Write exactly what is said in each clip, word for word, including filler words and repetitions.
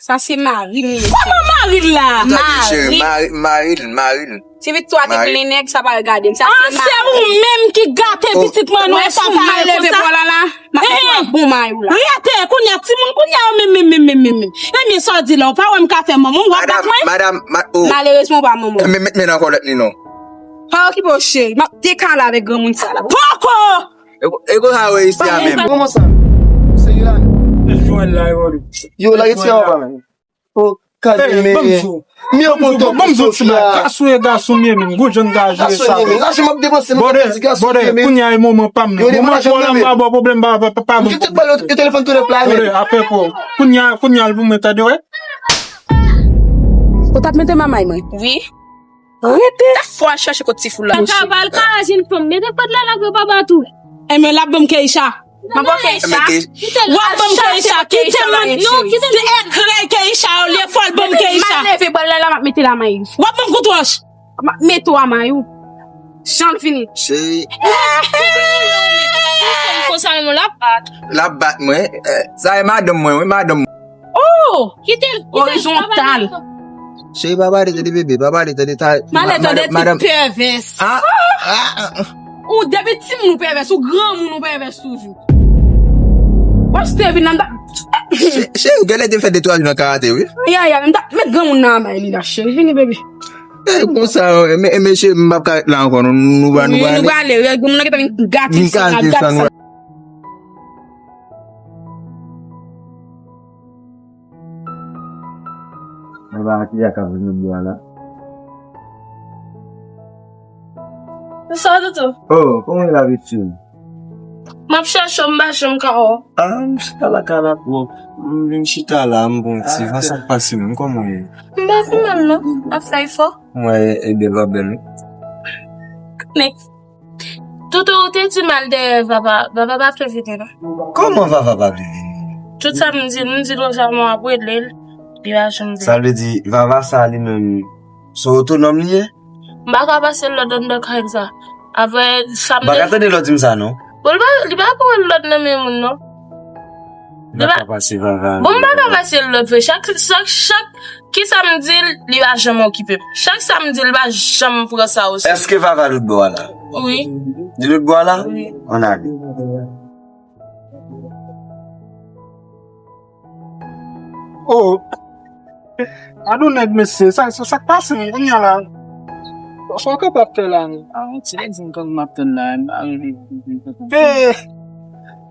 Sa se mari m li ye. Kòman mari l la? Tande, cheri, mari, mari l, mari l. Ti Viktwa te plen nèg, sa pa regade m. Sa se mari. Ah, se ou menm ki gate pitit mwen, nou sa pa leve bò la la. M ap mete w a bon mayou la. Rete, kounye a, timoun, kounye a, menm, menm, menm, menm, menm. Ebyen, sa w di la, ou pa wè m ka fè manman w, w ap bat mwen? Madanm, madanm, ma, oh. Malerezman, w pa manman w. Men, men, men nan kòlèt li non. Pa okipe w, cheri. M ap dekale avèk granmoun sa la. Poko! E ko-, e konsa yo reyisi a menm. Kòman sa? Se yo la. Yo la, retire anba men. Oh, kalme. Mi yo bon, bon, bon, bon, ti bagay. Gason ye gason, m ye menm. Gwo jan m ka jere sa. Gason m ap depanse, m ap di gason m ye menm. Kounye a e moman pa m nan. Moman pwoblèm pa, bon, pwoblèm pa, pa, pa. Ou kite pale, ou telefòn tou nèf la, men. Apre ko. Kounye a, kounye a l pou mwen tande, wè. Ou t ap mete mamay mwen? Wi. Rete. Sa fò al chache kot ti foul la. Kaka bal ka aji n fanm. Mete kòd la la pou yo pa bat ou. Enben l ap ban m Keisha. M ap ban Keisha. W ap ban m Keisha. Kite m non, kite m. Se eklè Keisha yo, li fò l ban m Keisha. M ap leve bal la la, m ap mete l a may ou. W ap ban m kout wòch. M ap mete w a may ou. Jan l fini. Cheri. Konsa menm l ap bat. L ap bat mwen. Eh, sa e madanm mwen, wi, madanm mwen. Oh! Kite l, kite l. Orizontal. Cheri, pa pale tande bebe, pa pale tande ta. Pale tande ti pèvès. Ah, ah, ah. Ou depi timoun ou pèvès, ou granmoun ou pèvès toujou. W ap stay vin nan. Cheri, cheri, ou genlè te fè de twa jou nan karate, wi. Ya, ya, men m t ap met granmoun nan anba li la, cheri. Vini, bebe. Eh, konsa, eh, men, eh, men cheri, m p ap ka ret la ankò, non, nou va, nou va ale. Wi, nou va ale, granmoun nan gentan vin gate san, gate san. Mwen pa ki a ka vin bò la. Sa toutou. Oh, kòman w ye la, pitit? M ap chèche w, m pa janm ka wè w. Ah, m chita la kay la twòp. M vin chita la, m pran ti van, sa k pase menm, kòman w ye? M pa pi mal non, m ap fè efò. Mwen, e bèl, w ap bèl, wi. Men, Toutou, ou te di m al dèyè Vava. Vava pa vle vini, non. Kòman Vava pa vle vini? Tout sa m di l, m di l Rosalman ap rele l, li pa janm vini. Sa vle di, Vava sa li menm, se otonòm li ye? M pa ka pase lòd anndan kay sa. Apre sa m te. M pa ka tande lè w di m sa, non. Bon, li pa, li pa pran lòd nan men moun, non. Li pa ka pase Vava. Bon, m pa ka pase lòd vre. Chak, chak, chak, kisa m di l, li pa janm okipe m. Chak sa m di l, li pa janm pran sa oseriye. Èske Vava lòt bò a la? Wi. Li lòt bò a la? Wi. Ann ale. Oh. Gad yon nèg, mesye, sa, sa, sa k pase menm kounye a la? Sa w kanpe ap fè la menm? A, yon ti ledi m kanpe m ap tann la, m pa rive.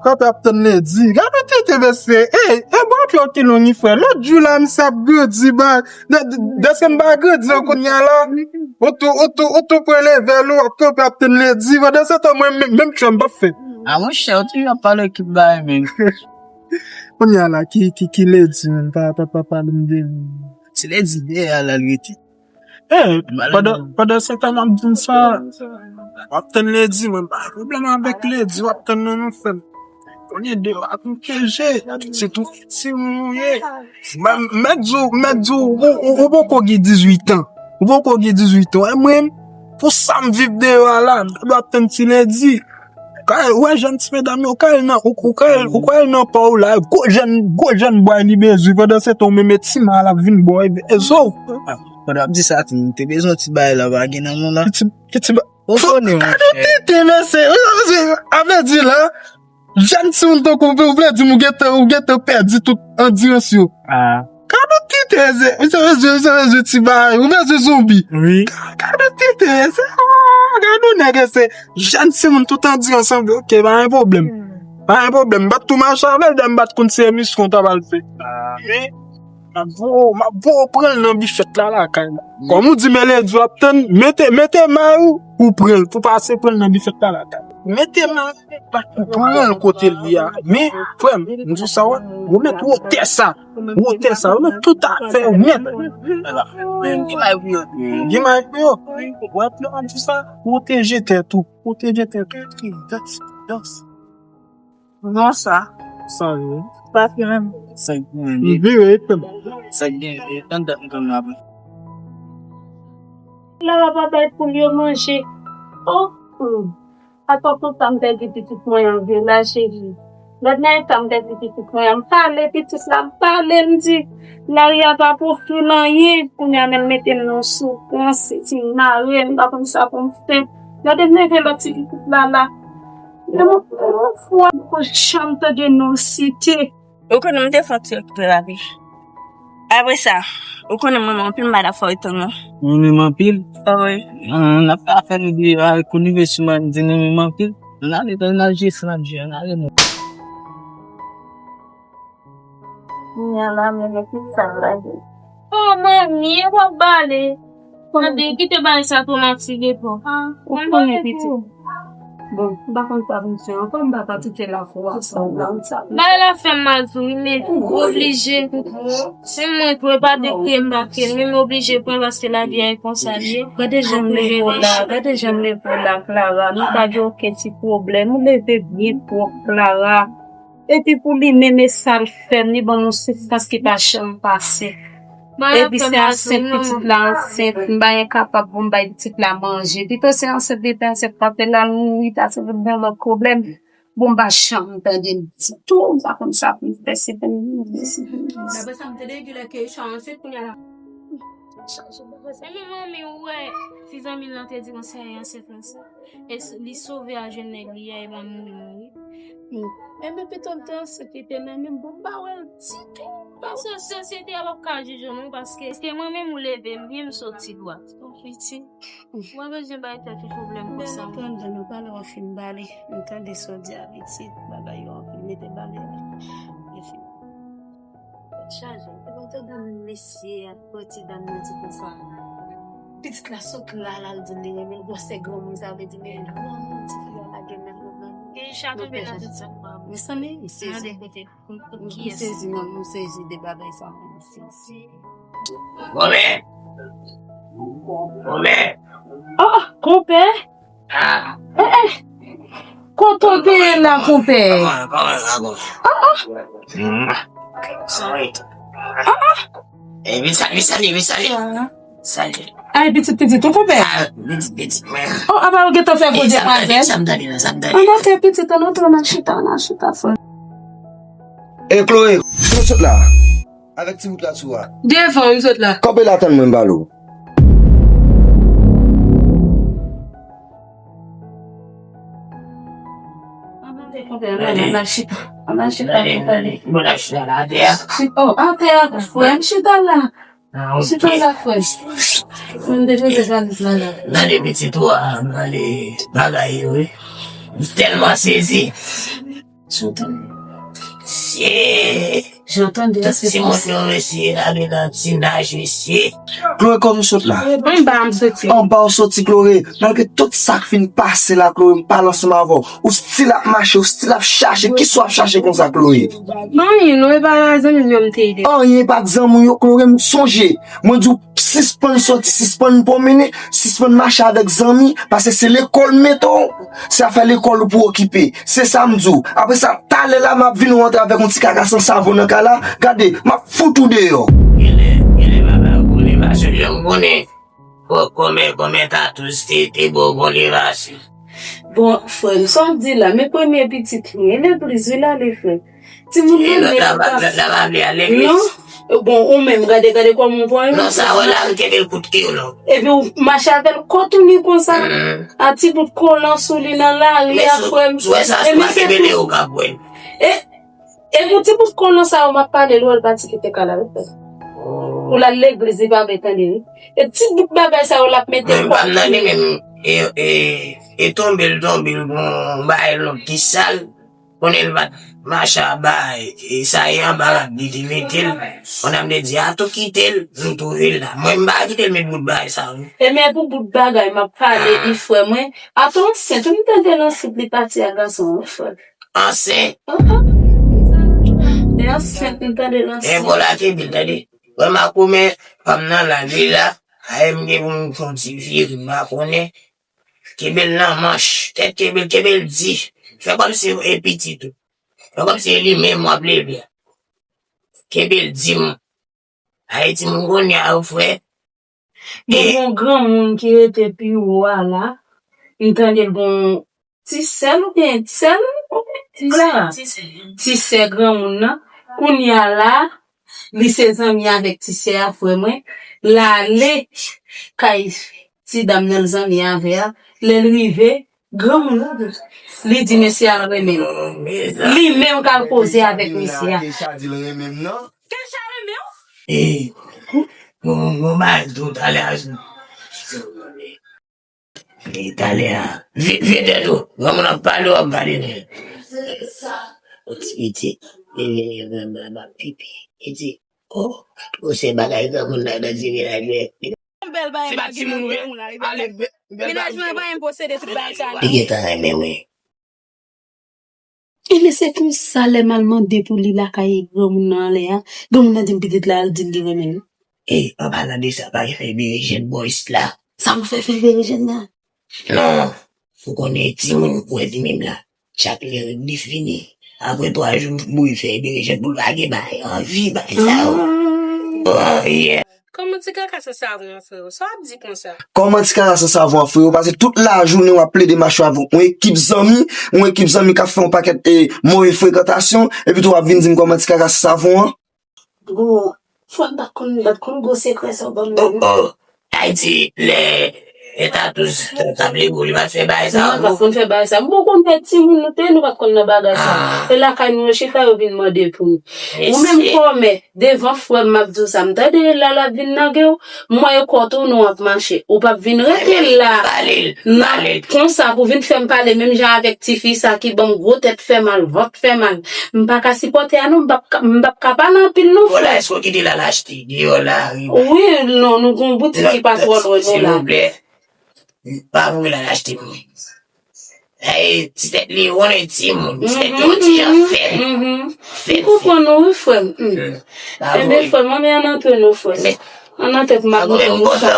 Kanpe ap tann ledi. Gad yon tete, mesye. Ey, e bò pye w ki long wi, frè. Lòt jou la, misye ap grandi, ba. De, de, dèske m pa grandi an kounye a la? Ou tou, ou tou, ou tou pran levèl ou, w ap kanpe ap tann ledi. Pandan se tan, mwen, menm, menm tchè m p ap fè. A, monchè, ou toujou ap pale ekip bagay menm. Kounye a la, ki, ki, ki ledi menm? Pa, pa, pa pale m de li. Ti ledi dèyè a la l rete. Eh, pandan, pandan se tan m ap di w sa, w ap tann ledi, mwen pa gen pwoblèm avèk ledi, w ap tann nan nou fè m. Kounye a deyò a tou keje, se tou piti moun ye. Mwen, mèt di w, mèt di w, ou, ou, ou poko gen dizuit an. Ou poko gen dizuit an. E mwen, pou sa m viv deyò a la, m ta dwe ap tann ti ledi. Ou ka, ou wè jèn ti medam yo, ou ka al nan, ou, ou ka al, ou ka al nan pa w la, gwo jèn, gwo jèn bway li bezwen, pandan se tan ou menm e ti mal ap vin ba w, e zo w. Pandan w ap di sa, tou, m te bezwen ti bagay la, pa gen nan men w la. Ki ti, ki ti ba-, ou konnen, monchè. Gade w tete, mesye. A vle di la, jèn timoun tankou w, ou vle di m ou gentan, ou gentan pèdi tout andirans yo. Ah. Gad yon tete, se, se, se, se, se ti bagay, ou bezwen zonbi. Wi. Gad yon tete, se, ah, gad yon nèg, se jèn timoun tout andirans ansanm, ok, pa gen pwoblèm. Pa gen pwoblèm, m pa t tou mache avè l, dayè m pa t konn se emisyon w ta pral fè. Ah. Wi. M ap voye w, m ap voye w pran l nan bifèt la lakay la. Kòm ou di m e ledi w ap tann, mete, mete may ou, ou pran l, pou pase pran l nan bifèt la lakay. Mete may ou, ou pran l kote l ye a. Men, frè m, m di w sa, wè, ou mèt wotè sa. Wotè sa, yo mèt tout afè yo nèt. Gen may pou yo. Gen may pou yo. Wè, m di sa, pwoteje tèt ou. Pwoteje tèt ou. Dans, dans. Non sa. Sa yo. Pa fè menm. Sa k gen. M vire, e pèm. Sa k gen, e tann dat m tann apre. La, la pa bay poul yo manje. Oh, hmm. Atò konsa m pèdi pitit mwen an vre la, cheri. Lòt nan eta m pèdi pitit mwen an, m pale pitit la, m pale, m di, lari a pa pwofri l anyen. Kounye a, men l mete m nan soufrans, li di m mare, m pa konn sa pou m fè. Gade m leve lòt ti pitit la la. Yon fwa m pa janm tande non site. Ou konnen m te fè yon ti okipe papi. Apre sa, ou konnen m renmen anpil, m pa t ap fè w etonn non. Ou renmen m anpil? Wi. Ah, n ap fè afè nou de, ah, kou n rive sou m, di n renmen m anpil. N ale, n al jwe san n ap jwe, n ale non. Kounye a la, men men ki sa l lage. Oh, manmi, e w ap bale. Tande, kite bagay sa twòmatike pou. Ah, ou konnen pitit. Bon, m pa konn sa pou m fè ankò, m pa ka kite lafwa sa nan sa. Bagay la fè m mal tou, wi, men oblije. Se mwen tou, e pa de kri m pa kri, men m oblije pran paske lavi a e konsa l ye. Gade jan m leve w la, gade jan m leve w la, Clara. Nou pa gen okenn ti pwoblèm. Ou leve byen pwòp, Clara. Epi pou li menm, e sa l fè m, li ban m yon soufrans ki pa janm pase. Epi se ansent pitit la ansent, m pa gen kapab pou m bay pitit la manje. Pito se ansent li te ansent, panse l al mouri, ta se yon lòt pwoblèm. Bon, m pa janm tande l ditou, m pa konn sa pou m fè, se pou m viv, se pou m viv. Daprè sa m tande, genlè ke Richard ansent kounye a la. Chaje bagay sa. Epi manmi, ou wè, ti zanmi l lan te di konsa, e ansent lan sa. E s- li sove a jwenn nèg li a, e pa mouri mouri. Enben pito l te ansent li te nan men m, bon, m pa wè l ditou. Paske sosyete a p ap ka jije w non, paske, paske mwen menm ou leve m byen, m soti dwat. Ou piti. Mwen bezwen bay tèt ou pwoblèm konsa. Bèl antandan nou pale, w ap fin bale. M tande sa w di a pitit, bagay yo anpil, mete bale la. E fini. Tèt chaje. Epi w tande mesye a, pati dam nan di konsa. Pitit la sot la, la, l di li renmen l, gwosè granmoun, sa vle di, men granmoun, tifi a pa gen menm nan men. Gen chak anpil nan tout sa. Mezanmi, m sezi. Mande kote. M sezi, non, m sezi de bagay sa, m sezi. Konpè! Konpè! Ah, konpè! Ah! Eh, eh! Kote w te ye la, konpè? Kòman, kòman, kòman? Ah, ah! Mm. Sorry. Ah, ah! Eh, vin sali, vin sali, vin sali. Sali. Ay, pitit, pitit, ou konpè? Ah, pitit, pitit, mwen. Oh, apa ou gentan fè gwo demwazèl? Sa m tande, sa m tande. An antre, pitit, an antre, n a chita, n a chita, frè. E Chloé, kote w sot la? Avèk ti bout la sou a. Devan, m sot la. Kanpe la, tann mwen, m pale w. An antre, konpè, n a chita. N a chita, n a chita la atè a. Oh, atè a, frè, m chita la. Ah, ok. Chita la, frè. Mwen te poze valiz la, la. Gade pitit ou a, gade bagay yo, wi. M tèlman sezi. Jan w tande. Mesye. Jan w tande, se timoun yo, mesye, ale nan ti naj, mesye. Chloé, kòman w sot la? Anba m soti. Anba w soti, Chloé. Malgre tout sa k fin pase la, Chloé, m pale ansanm avè w. Ou still ap mache, ou still ap chache. Kisa w ap chache konsa, Chloé? Anyen non, e pa zanmi m yo m te ede. Anyen pa t zanmi w yo, Chloé, m sonje. Mwen di w, sispann soti, sispann pwonmennen, sispann mache avèk zanmi, paske se lekòl m mete w. Se afè lekòl ou pou okipe. Se sa m di w. Apre sa, talè la, m ap vin rantre avèk yon ti kaka san savon nan kay la. Gade, m ap fout ou deyò. Genlè, genlè papa w konnen, paske jan m konnen. Bon, kòmè, kòmè tatous te, te bon, bon, li rasis. Bon, frè m, sa w di la, men premye pitit li, e legliz wi l ale, frè m. Timoun nan lòt la pa, lòt la pa vle al legliz. Non. Bon, ou menm, gade, gade kòman w pran. Non, sa wè la, m kenbe l kout ke w non. Epi w mache avè l, kò tounen konsa. A ti bout kolan sou li nan lari a, frè m. Sou wè sa, sou pa kenbe l, ou ka pran. E, E pou ti bout kolan sa yo m ap pale l, w al pa ti kite kay la, wi, frè. Pou l al legliz, li pa vle tande, wi. E ti bout bagay sa yo l ap mete kò. Men pa m nan li menm, e, e, e tonbe l tonbe l, bon, bay l yon ti sal, konnen l pa t mache a bay, e sa e anba rad li te mete l, konnen m te di, a tou kite l, nou twouve l la. Mwen, m pa kite l met bout bagay sa yo. E men pou bout bagay, m ap pale, wi, frè mwen. Atò ansent, wi, m tande l ansent, li pati a gason, wi, frè. Ansent. E ansent, m tande l ansent. E vòlate bil, tande. Wè makomè, pa m nan la, li la. Aye, m gen pou m fè yon ti vire, m pa konnen. Kenbe l nan manch. Tèt kenbe l, kenbe l di. Fè kòmsi e pitit ou. Fè kòmsi e li menm w ap leve a. Kenbe l di m. Aye, timoun kounye a yo, frè. Gen yon granmoun ki rete pi wo a la. M tande l gon ti sè l oubyen sè l oubyen Klara, ti sè granmoun nan, kounye a la, li se zanmi avèk ti sè a, frè mwen, l ale kay ti dam nan l zanmi avè a, lè l rive, granmoun nan, li di mesye a l renmen l. Li menm k al koze avèk mesye a. Kesha di l renmen m nan. Kesha renmen w? E, mwen, mwen, mwen ba l di w talè a. E talè a. Vye, vye tèt ou. Granmoun ap pale, w ap pale nèg. Yon ti pitit. E vini, m ap pipi. E di, o, gade gwo se bagay granmoun nan nan ti vilaj mwen. Se pa timoun ou ye. Ale, bèl bagay. Li gentan renmen wi. Ebyen, se konsa, lè m al mande pou li lakay granmoun nan anlè a, granmoun nan di m pitit la, al di l li renmen l. E, an palan de sa, pa fè berejèn bò isit la. Sa pou fè fè berejèn nan? Non, ou konnen timoun ou wè li menm la. Chak lè règ li fini, apre twa jou, pou li fè berejèn pou l pa gen bagay anvi, bagay sa yo. Oh, yeah. Kòman ti kaka san savon an, frè? Sa w ap di konsa? Kòman ti kaka san savon an, frè? Pase tout lajounen w ap plede mache avèk yon ekip zanmi, yon ekip zanmi k ap fè yon pakèt e move frekantasyon, epi tou w ap vin di m kòman ti kaka san savon an? Gwo, frè m pa t konn, m pa t konn gwo sekrè sa w ban m nan. Oh, oh. Ayiti, lè Eta Touz t ap legle, li pa t fè bagay sa. Non, li pa t konn fè bagay sa. M poko konn fè timoun nou te, nou pa t konn nan bagay sa. E lakay nou yo chita yo vin mande pou nou. Ou menm kòmè, devan frè m, m ap di w sa, m tande la l ap vin nan gen w, m wè yo kò tou nou ap mache. Ou p ap vin rete la. Pale l, pale l. Konsa pou vin fè m pale menm jan avèk tifi sa ki ban m gwo tèt fè mal, vant fè mal. M pa ka sipòte a non, m p ap ka, m p ap ka pale anpil non, frè. Bon, la, èske w kite l al achte deyò la, wi? Wi, non, nou gon boutik ki pa twò lwen nou la. Silvouplè, pa voye l al achte pou mwen. E, ti tèt li won e timoun, ti tèt li won ti jan fèb. Fèb. M konprann ou, wi, frè m. Enben, frè m, ann antre non, frè m. Ann antre pou m ap montre nou sa.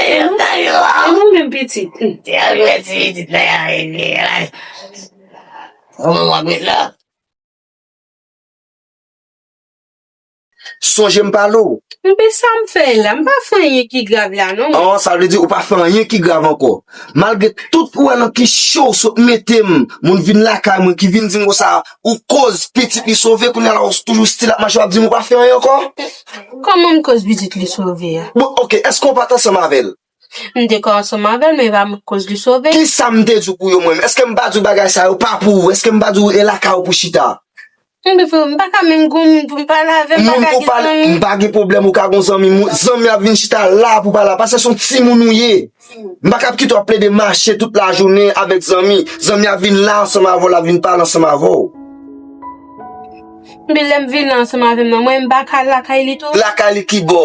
E nou menm pitit. Ti jan fè ti pitit la, ya, e, e, la. Kòman w ap ret la? Sonje m pale w. Enben sa m fè la, m pa fè anyen ki grav la non. An, sa vle di ou pa fè anyen ki grav ankò. Malgre tout ou wè nan ki cho w sot mete m, moun vin lakay mwen ki vin di m konsa, ou koz pitit li sove, kounye a la ou toujou still ap mache w ap di m ou pa fè anyen ankò? Kòman m koz pitit li sove a? Bon, oke, èske w pa t ansanm avè l? M te ka ansanm avè l, men e pa m k koz li sove. Kisa m te di w pou yo mwen menm? Èske m pa di w bagay sa yo pa pou ou? Èske m pa di w e lakay ou pou chita? Enben frè m, m pa ka menm gon moun pou m pale avè l, m pa ka gen zanmi. M pa gen pwoblèm, ou ka gon zanmi, moun, zanmi ap vin chita la pou pale, paske se yon timoun ou ye. M pa ka ap kite w ap plede mache tout lajounen avèk zanmi. Zanmi ap vin la ansanm avè w, l ap vin pale ansanm avè w. Enben lè m vin la ansanm avè m nan, mwen m pa ka al lakay li tou? Lakay li ki bò?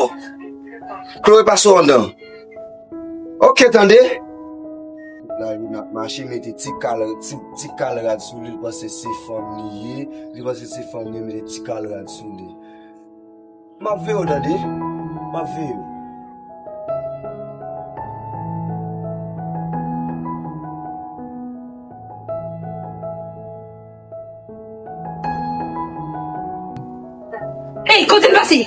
Chloé pase w anndan. Oke, tande. Tout lajounen ap mache, mete ti kal, ti, ti kal rad sou li, li panse se fanm li ye, li panse se fanm li ye, mete ti kal rad sou li. M ap veye w, tande. M ap veye w. Ey, kote l pase?